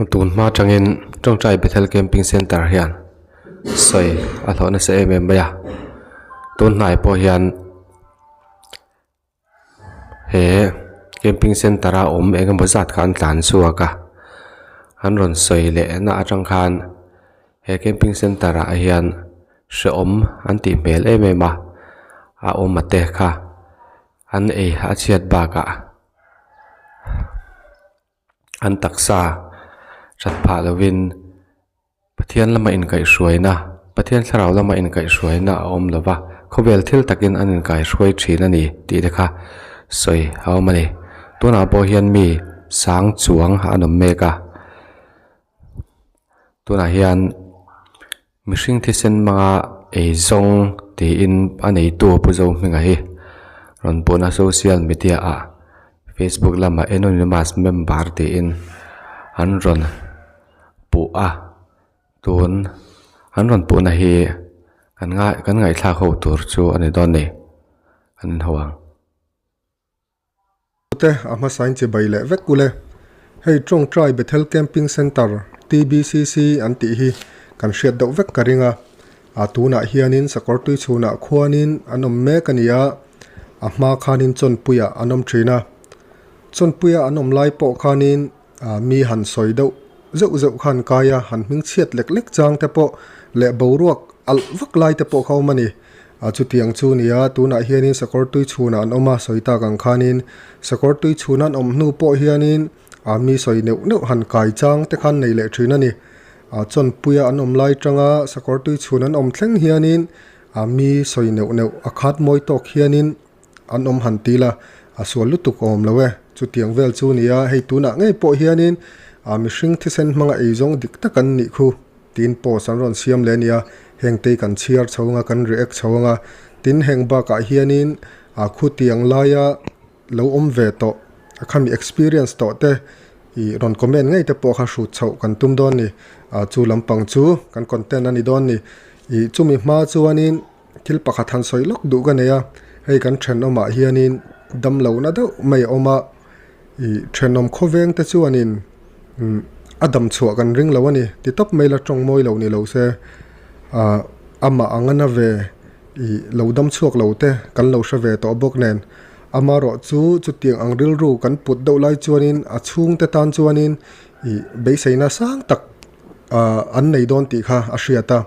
Tun hma atangin Tawngtai Bethel Camping Centre hian sawi a hlawh nasa em em mai a, tun hnai pawh hian he camping centre a awm eng emaw zat kha an tlan chhuak a, an rawn sawi leh na atang khan he camping centre ah hian hrehawm an tih hmel em em a, a awm a te kha an ei a chhiat bakah. An taksa that phah lovin Pathian lama inkaihhruaina Pathian thlarau lama inkaihhruaina a awm lo va, khawvel thil takin an inkaihhruai thin a ni tih te kha sawi a awm a ni. Tunah pawh hian mi sang chuang an awm mek a, tunah hian mihring thisen hmanga eizawng tiin a neitu Pu Zohminga hi rawn pawhna social media ah Facebook lamah anonymous member tiin an rawn puh a tun an rawn puhna hi kan ngai kan ngaihthlak ho tur chu a ni dawn a ni an inho ang. Te a hmasain chi bai leh vek ule. Hei Tawngtai Bethel Camping Centre, TBCC, an tih hi kan hriat deuh vek ka ring a. A tunah hianin sakawr tui chhunah khuanin an awm mek a ni a, a hma khanin chawnpuiah an awm thin a. Chawnpuia an awm lai pawh khanin mi han sawi deuh zeuh zeuh khan kai a, han hming chhiat lek lek chang te pawh leh boruak alh vak lai te pawh kha awm a ni. A chutiang chu nia, tunah hianin sakawr tui chhunah an awm a, sawi tak ang khanin sakawr tui chhun an awm hnu pawh hianin a mi sawi neuh neuh han kai chang te khan nei leh thin a ni. A chawnpuia an awm lai tanga sakawr tui chhun an awm thleng hianin a mi sawi neuh neuh a khat mawi tawk hianin an awm han ti la, a sual lutuk a awm lo e. Chutiang vel chu nia, hei tunah ngei pawh hianin a mihring thisen hmanga eizawng dik tak an nih khu tiin post an rawn siam leh a nia, hengte kan chhiar chho anga kan react chho anga, tin heng bakah hianin a khutiang laia lo awm ve tawh a khami experience tawh te ih rawn comment ngei te pawh kha hrut chhoh kan tum dawn ni, ah chu lampang chu kan content a ni dawn ni, ih chumi hma chuanin thil pakhat han sawi lawk duh ka nei a, hei kan thenawmah hianin damlohna deuh mai a awm a, ih thenawm khawveng te chuanin umm a dam chhuah kan ring lo a ni ti tawp mai la tawng mawi lo ni lo se ah amah ang a na ve ih lo dam chhuak lo te kan lo hre ve tawh bawk nen amarawh chu chutiang ang rilru kan put deuh lai chuanin a chhungte tan chuanin ih beiseina sang tak ah an nei dawn tih kha a hriat a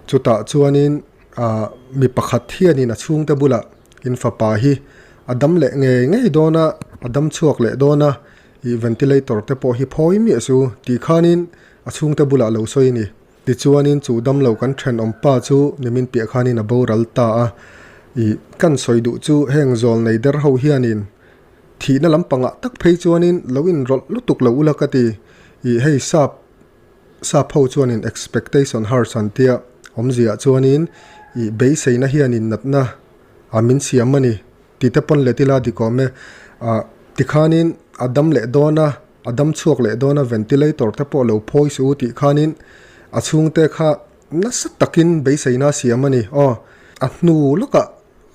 chutah chuanin ah mi pakhat hianin a chhungte bulah in fapa hi a dam leh ngei ngei dawn a a dam chhuak leh dawn a ih ventilator te pawh hi phawi miah su tih khanin a chhungte bulah lo sawi a ni. Tichuanin chu damlo kan thenawm pa chu nimin piah khanin a boral ta a, ih kan sawi duh chu heng zawl nei der ho hianin thihna lampangah tak phei chuanin lo inrawlh lutuk lo ula ka ti, ih hei sap sap ho chuanin expectation hurts an tia awmziah chuanin ih beiseina hianin natna a min siam a ni tih te pawn let ila dik awm e, ah tikhanin a dam leh dawn a. A dam chhuak leh dawn a, ventilator te pawh lo phawi suh u tih khanin a chhungte kha nasa takin beiseina a siam a ni. Aw, a hnu lawkah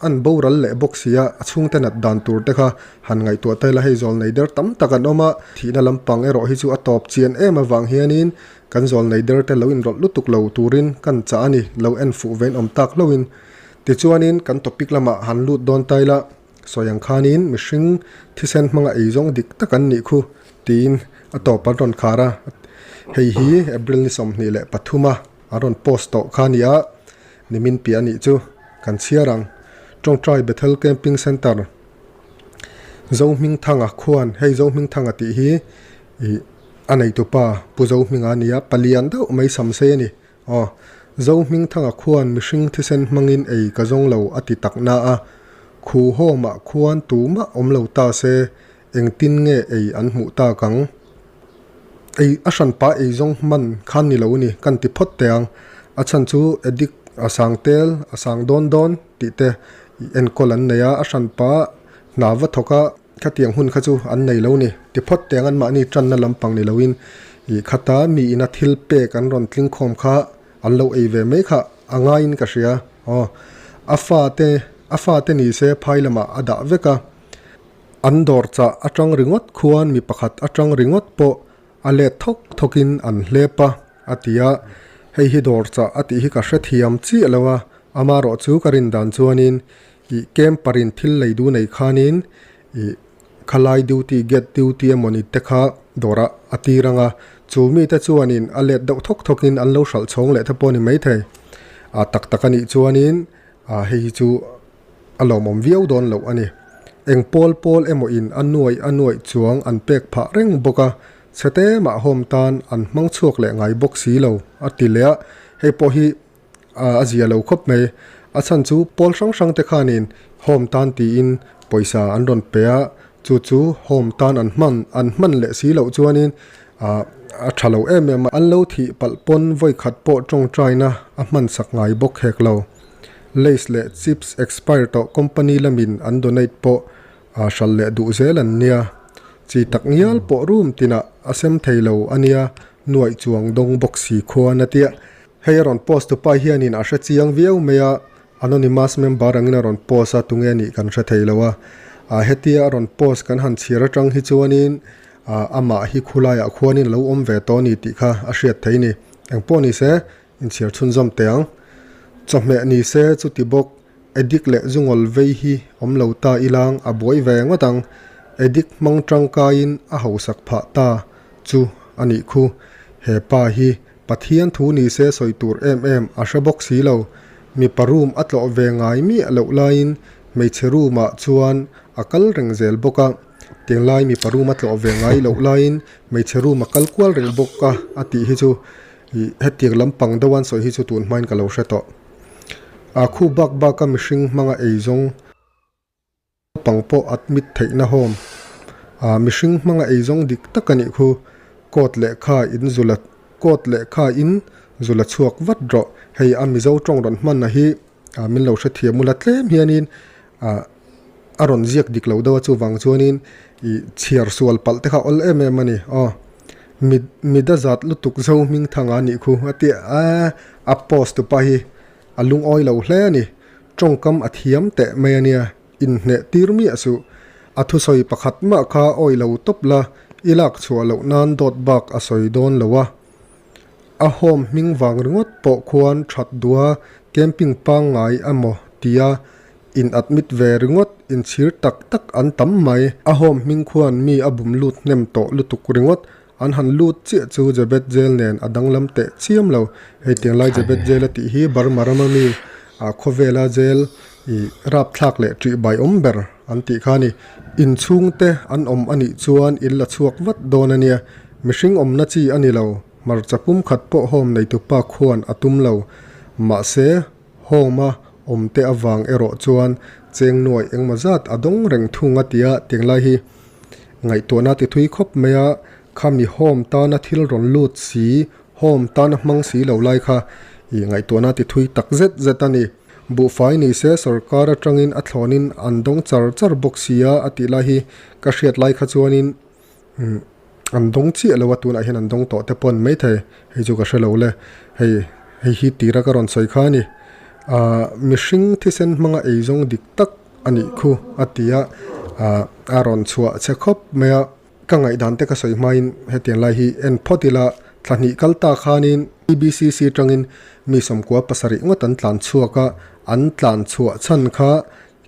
an boral leh bawk si a, a chhungte nat dan tur te kha han ngaihtuah ta ila hei zawl nei der tam tak an awm a, thihna lampang erawh hi chu a tawp chian em avang hianin kan zawl nei der te lo inrawlh lutuk lo turin kan chah a ni, lo en fuh vein awm tak hlauhin. Tichuanin kan topic lamah han lut dawn ta ila. Sawi ang khanin mihring thisen hmanga ei zawng dik tak an nih khu tiin a tawp an rawn khar a, hei hi April ni 23 a an rawn post tawh kha a ni a, nimin piah a nih chu kan chhiar ang. Tawngtai Bethel Camping Centre Zohmingthanga khuan hei Zohmingthanga tih hi ih a neitupa Pu Zohminga a ni a, palian deuh mai sam sei a ni. Aw, Zohmingthanga khuan mihring thisen hmangin ei ka zawng lo a ti tak na a, khu hawmah khuan tumah awm lo ta se engtin nge ei an hmuh tak ang? Ei a hranpa ei zawng hman khan ni lo a ni, kan ti phawt teh ang. A chhan chu addict a sang tel, a sang dawn dawn tih te enkawl an nei a, a hranpa hna va thawk a, Khatiang hun kha chu an nei lo ni. Ti phawt teng an mahni tanna lampang ni loin ih khata mi ina thil pek an rawn tling khawm kha an lo ei ve mai kha a ngaiin ka hria. Aw, a fate a fate ni se phai lamah a dah vek a. An dawr chah atang ringawt khuan mi pakhat atang ringawt pawh. A let thawk thawkin an hlep a, a ti a. Hei hi dawr chah a tih hi ka hrethiam chiah lo a, amarawh chu ka rin dan chuanin ih camper in thil lei duh nei khanin ih khalai duty gate duty emawni te kha dawrah a tir ang a, chu mite chuanin a let deuh thawk thawkin an lo hralh chhawng leh te pawh a ni maithei. A tak tak a nih chuanin ah hei hi chu a lawmawm viau dawn loh a ni. Eng pawl pawl emaw in a nuaih a nuaih chuang an pek phah reng bawk a, chhete mah home tan an hmang chhuak leh ngai bawk si lo a ti leh a, hei pawh hi a zia lo khawp mai. A chhan chu pawl hrang hrang te khanin home tan tiin pawisa an rawn pe a, chu chu home tan an hman an hman leh si loh chuanin ah a tha lo em em a. An lo thih palh pawn vawi khat pawh tawngtaina a hman sak ngai bawk hek lo. Lays leh chips expire tawh company lamin an donate pawh a hral leh duh zel an nia. Chi tak ngial pawh room tinah a sem thei lo a nia, nuaih chuang dawng bawk si khuan a tia. Hei a rawn post tupa hianin a hre chiang viau mai a, anonymous member angin a rawn post a, tunge nih kan hre thei lo a. Ah hetia a rawn post kan han chhiar atang hi chuanin ah amah hi khulaiah khuanin a lo awm ve tawh a ni tih kha a hriat thei a ni. Engpawh ni se, inchhiar chhunzawm teh ang. Chawhmeh ni se chuti bawk addict leh zungawl vei hi awm lo ta ilang a buai ve ngawt ang. Addict hmang tangkaiin a hausak phah ta chu a nih khu. He pa hi Pathian thu ni se sawi tur em em a hre bawk si lo. Mipa room a tlawh ve ngai miah loh laiin hmeichhe room ah chuan a kal reng zel bawk a. Tinglai mipa room a tlawh ve ngai loh laiin hmeichhe room a kal kual reng bawk a a tih hi chu ih hetiang lampang deuh an sawi hi chu tun hmain ka lo hre tawh. A khu bak bak a mihring hmanga eizawng. Naupang pawh admit theihna home ah mihring hmanga eizawng dik tak a nih khu. Court lehkha in zula court lehkha in zula chhuak vat rawh. Hei a Mizo tawng rawn hmanna hi ah min lo hrethiam ula tlem hianin ah a rawn ziak dik lo deuh a chuvang chuanin ih chhiar sual palh te kha awl em em a ni aw. Mi mida zat lutuk zo hming thanga a nih khu a ti a a post tupa hi a lungawi lo hle a ni. Tawngkam a thiam teh mai a nia, inhneh tir miah suh. A thusawi pakhat mah kha awi lo tawp la, i lak chhuah loh nan dawt bak a sawi dawn lo a. A home hming vang ringawt pawh khuan that duha camping pangngai emaw tia in admit ve ringawt inchhir tak tak an tam mai. A home hming khuan mi a bum lut hnem tawh lutuk ringawt An han lut chiah chu Jebet Jail nen a danglam teh chiam lo. Hei tiang lai Jebet Jail a tih hi Burma rama mi ah khawvela jail ih rapthlak leh ṭih bai awm ber an tih kha a ni. Inchhungte an awm a nih chuan in la chhuak vat dawn a nia. Mihring awmna chi a ni lo. Hmarcha pum khat pawh home neitupa khuan a tum lo. Mahse, home a awmte avang erawh chuan cheng nuaih engmaw zat a dawng reng thung a tia tiang lai hi. Ngaihtuahna ti thui khawp mai a, khami home tana thil rawn lut si, home tana hmang si lo lai kha ih ngaihtuahna ti thui tak zet zet a ni. Buhfai ni se sorkar atangin a thlawnin an dawng char char bawk si a a tih lai hi ka hriat lai kha chuanin umm an dawng chiah lo a, tunah hian an dawng tawh te pawh an mai thei, hei chu ka hre lo le, hei hei hi tira ka rawn sawi kha a ni. Ahh mihring thisen hmanga eizawng dik tak. A nih khu a ti a, ah a rawn chhuah che khawp mai a, ka ngaihdan te ka sawi hmain hetiang lai hi en phawt ila thla hnih kal ta khanin TBCC atangin mi sawmkua pasarih ngawt an tlan chhuak a, an tlan chhuah chhan kha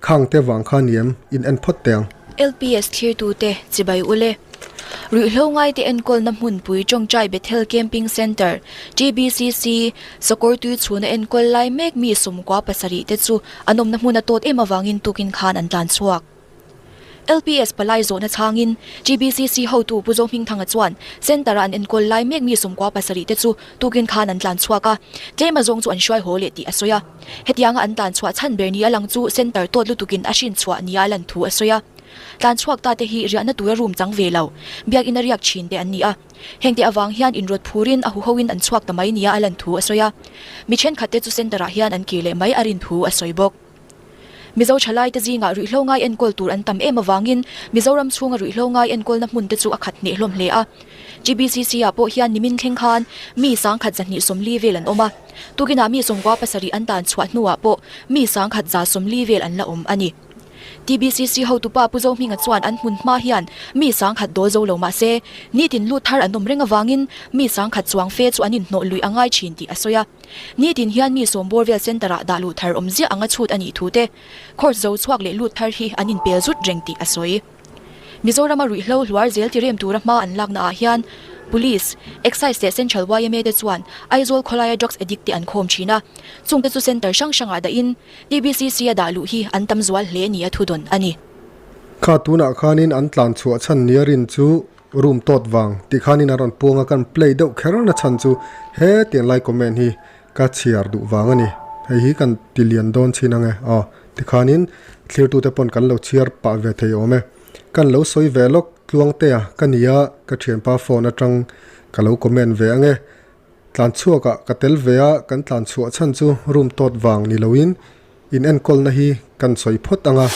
khang te vang kha ni em in en phawt teh ang. LPS thlirtute chibai ule. Ruihhlo ngaite enkawlna hmunpui Tawngtai Bethel Camping Centre, TBCC, Sakawr tui chhuna enkawl lai mek mi 97 te chu an awmna hmun a tawt em avangin tukin khan an tlan chhuak. LPS palai zawhna chhangin TBCC hotu Pu Zohmingthanga chuan Centre-a an enkawl lai mek mi 97 te chu tukin khan an tlan chhuak a, tlem azawng chu an hruai haw leh tih a sawi a. Hetianga an tlan chhuah chhan ber ni a lang chu Centre tawt lutukin a hrin chhuah nia a lan thu a sawi a. Tlan chhuak ta te hi riahna tura room chang ve lo, biakina riak thin te an ni a. Hengte avang hian inrawt phurin a huhoin an chhuak ta mai nia a lan thu a sawi a. Mi thenkhat te chu centre ah hian an kir leh mai a rin thu a sawi bawk. Mizo thalai te zingah ruihhlo ngai enkawl tur an tam em avangin Mizoram chhunga ruihhlo ngai enkawlna hmun te chu a khat hneh hlawm hle a. TBCC ah pawh hian nimin thleng khan mi 1240 vel an awm a. Tukinah mi 97 an tan chhuah hnuah pawh mi 1140 vel an la awm a ni. TBCC hotupa Pu Zohminga chuan an hmun hma hian mi sangkhat dawl zo lo mah se, nitin lut thar an awm reng avangin mi sangkhat chuang fe chu an inhnawh luih a ngai thin tih a sawi a. Nitin hian mi sawm bawr vel centre ah dah luh thar awm ziah anga chhut a nih thu te, course zo chhuak leh lut thar hi an inpel zut reng tih a sawi. Mizorama ruihhlo hluar zel ti rem tura hma an lakna ah hian Police, Excise leh Central yma te chuan Aizawl khawlaia drugs addict te an khawm thin a, chungte chu centre hrang hrangah dahin TBCC a dah luh hi an tam zual hle nia thudawn a ni. Kha tunah khanin an tlan chhuah chhan nia rin chu room tawt vang tih khanin a rawn puang a, kan play deuh kher na chhan chu he tiang lai comment hi ka chhiar duh vang a ni. Hei hi kan ti lian dawn chhin ang e aw tikhanin thlirtute pawn kan lo chhiar pah ve thei awm e. Kan lo sawi ve lawk Tluangtea ka nia ka thianpa phone atang ka lo comment ve ang e. Tlan chhuakah ka tel ve a, kan tlan chhuah chhan chu room tawt vang ni loin in enkawlna hi kan sawi phawt ang a,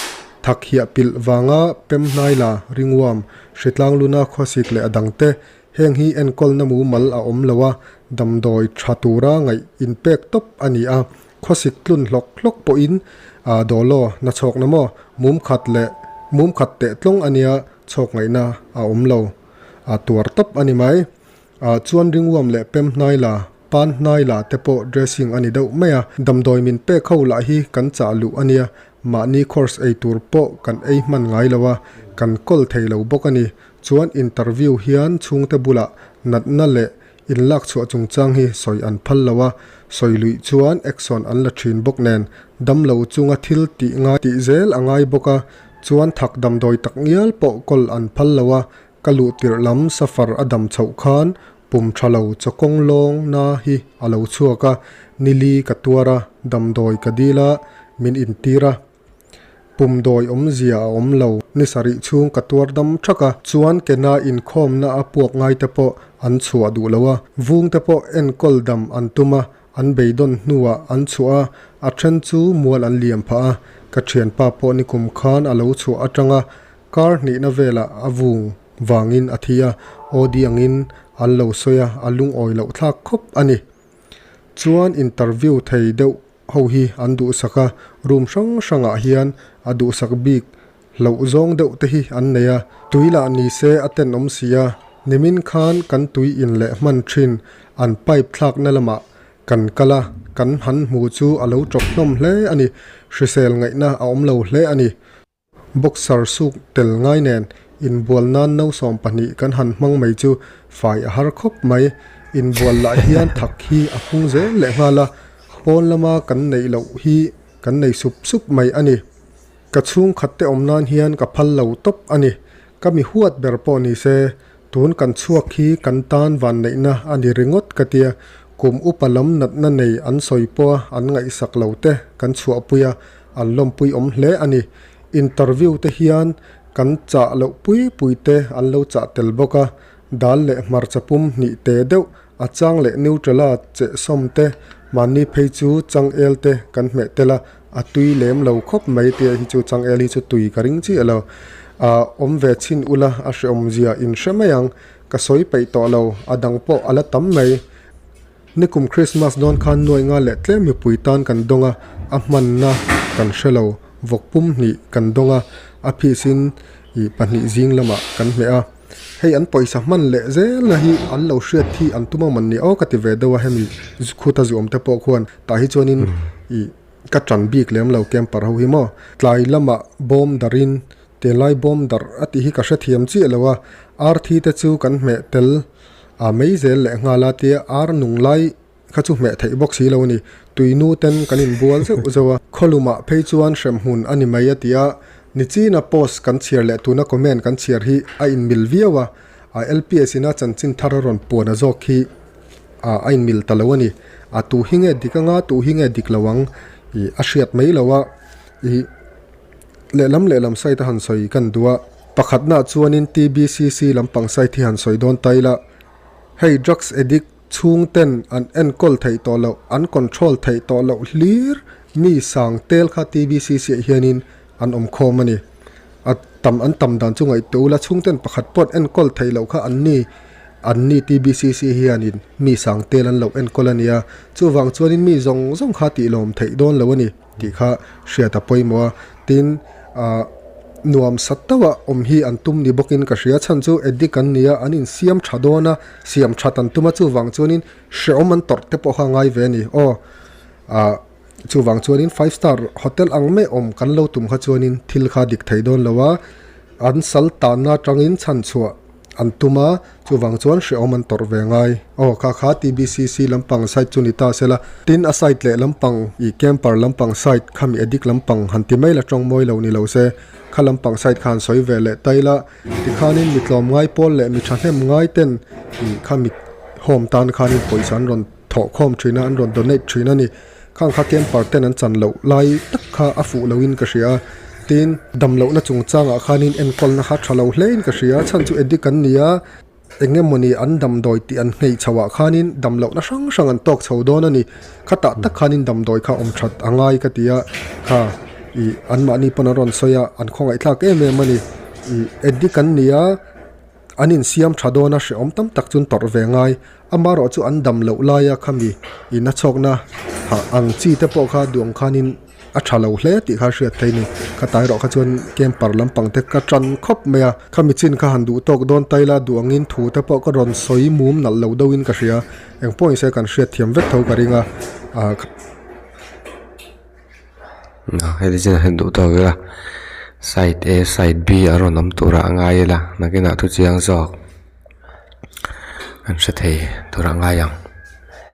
thak hiah pilh vanga pem hnai la ringwam, hritlang luna khawsik leh a dangte, heng hi enkawlna mumal a awm lo a, damdawi tha tura ngaih inpek tawp a ni a, khawsik tlun hlawk hlawk pawhin dawlaw nachhawkna maw mum khat leh mum khat teh tlawng a nia chhawk ngaihna a awm lo, a tuar tawp a ni mai. Ah chuan ringwam leh pem hnai la, pan hnai la te pawh dressing a ni deuh mai a, damdawi min pek ho lah hi kan chah luh a nia, mahni course ei tur pawh kan ei hman ngai lo a, kan kawl thei lo bawk a ni. Chuan interview hian chhungte bulah natna leh inlak chhuah chungchang hi sawi an phal lo a, sawi luih chuan action an la thin bawk nen, damlo chunga thil tih ngai tih zel a ngai bawk a, chuan thak damdawi tak ngial pawh kawl an phal lo a, Ka luh tirh lam safar a dam chhoh khan pum tha lo chawkawng lawng na hi a lo chhuak a, nili ka tuar a, damdawi ka dil a, min intir a. Pum dawi awmzia a awm lo, ni sarih chhung ka tuar dam thak a, chuan kena inkhawmna a puak ngai te pawh an chhuah duh lo a, vung te pawh enkawl dam an tum a, an beidawn hnuah an chhuah a, a then chu mual an liam phah a, ka thianpa pawh nikum khan a lo chhuah atanga Kar hnihna velah a vung vangin a thi a, Audi angin an lo sawi a, a lungawi loh thlak khawp a ni. Chuan interview thei deuh ho hi an duhsak a, room hrang hrangah hian a duhsak bik hloh zawng deuh te hi an nei a, tui lah ni se a tenawm si a, nimin khan kan tui in leh hman thin an pipe thlakna lamah kan kal a, kan han hmu chu a lo chawp hlawm hle a ni, hrisel ngaihna a awm lo hle a ni. Boxer suk tel ngai nen inbual nan no 12 kan han hmang mai chu fai a har khawp mai. Inbual lah hian thak hi a phung zel leh nghal a, pawn lama kan neih loh hi kan nei sup sup mai a ni. Ka chhungkhat te awm nan hian ka phal lo tawp a ni. Ka mi huat ber pawh ni se, tun kan chhuak hi kan tan vanneihna a ni ringawt ka tia, kum upa lam natna nei an sawi pawha an ngaihsak lo te kan chhuahpui a, An lawmpui awm hle a ni. Interview te hian kan chah loh pui pui te an lo chah tel bawk a, dal leh hmarcha pum hnih te deuh a chang leh Nutella cheh sawm te, mahni phei chu changel te kan hmeh tel a, a tui lem lo khawp mai tia hi chu changel hi chu tui ka ring chiah lo. Ah awm ve chhin ula a hreawm zia in hre mai ang, ka sawi peih tawh lo, a dang pawh a la tam mai. Nikum Christmas dawn khan nuai nga leh tlem mipui tan kan dawng a, a hmanna kan hre lo. Vawk pum hnih kan dawng a, a phisin ih pahnih zing lamah kan hmeh a. Hei an pawisa hman leh zelna hi an lo hriat hi an tum a man ni aw ka ti ve deuh a hemi khuta zuam te pawh khuan tah hi chuanin ih ka tan bik lem lo camper ho hi maw. Tlai lamah bawm darin Tilai bawm darh a tih hi ka hrethiam chiah lo a, ar thi te chu kan hmeh tel a mai zel leh nghal a tia ar nung lai kha chu hmeh theih bawk si lo a ni. Tuinu ten kan inbual zeuh zeuh a, khawlumah phei chuan hremhmun a ni mai a ti a, nichina post kan chhiar leh tuna comment kan chhiar hi a inmil viau a, a LPS ina chanchin thar a rawn puan a zawk hi a inmil ta lo a ni. A tu hi nge dik anga tu hi nge dik lo ang ih a hriat mai lo a ih. Lehlam lehlam site a han sawi kan duh a, pakhatnaah chuanin TBCC lampang site hi han sawi dawn ta ila, hei drugs addict chhungten an enkawl theih tawh loh, an control theih tawh loh hlir mi sang tel kha TBCC ah hianin an awm khawm a ni. A tam an tam dan chu ngaihtuah ula chhungten pakhat pawh an enkawl theih loh kha an ni an ni TBCC hianin mi sang tel an lo enkawl a nia, chuvang chuanin mi zawng zawng kha tih lawm theih dawn lo a ni. Tih kha hriat a pawimawh a, tin Ahh nuam sa tauh a awm hi an tum ni bawkin ka hria chhan chu addict an nia an insiam tha dawn a siam that an tum a chuvang chuanin hrehawm an tawrh te pawh kha a ngai ve a ni aw ahh chuvang chuanin five star hotel ang mai awm kan lo tum kha chuanin thil kha dik thei dawn lo a an sal tanna atangin chhan chhuah. An tum a, chuvang chuan hrehawm an tawrh ve ngai. Aw, kha kha TBCC lampang side chu ni ta sela. Tin, a side leh lampang, ih camper lampang side, khami addict lampang han ti mai la tawng mawi lo ni lo se. Kha lampang side kha han sawi ve leh ta ila, tikhanin mi tlawm ngai pawl leh mi thahnem ngai ten ih khami home tan khanin pawisa an rawn thawh khawm thin a, an rawn donate thin a ni. Khang kha camper ten an chan loh lai tak kha a fuh loin ka hria a, tin damlohna chungchangah khanin enkawlna kha tha lo hlein ka hria a, chhan chu addict an ni a, eng emawni an damdawi tih an ngei chho ah khanin damlohna hrang hrang an tawk chho dawn a ni, khatah tak khanin damdawi kha awm that a ngai ka ti a, kha ih anmahni pawn an rawn sawi a, an khawngaihthlak em em a ni, ih addict an ni a. An insiam tha dawn a hrehawm tam tak chuan tawrh ve ngai. Amaherawh chu an dam loh laia khami ina chhawkna hah ang chi te pawh kha duh ang khanin a tha lo hle tih kha hriat theih a ni. Khatai erawh kha chuan camper lampang te ka tan khawp mai a, khami chin kha han duh tawk dawn ta ila duh angin thu te pawh ka rawn sawi mum nalh lo deuhin ka hria. Engpawh in se kan hriat thiam vek tho ka ring a. Heti chin ah hian duh tawk ila side a side b a rawn awm turah a ngai ila nakinah thu chiang zawk an hre thei turah a ngai ang.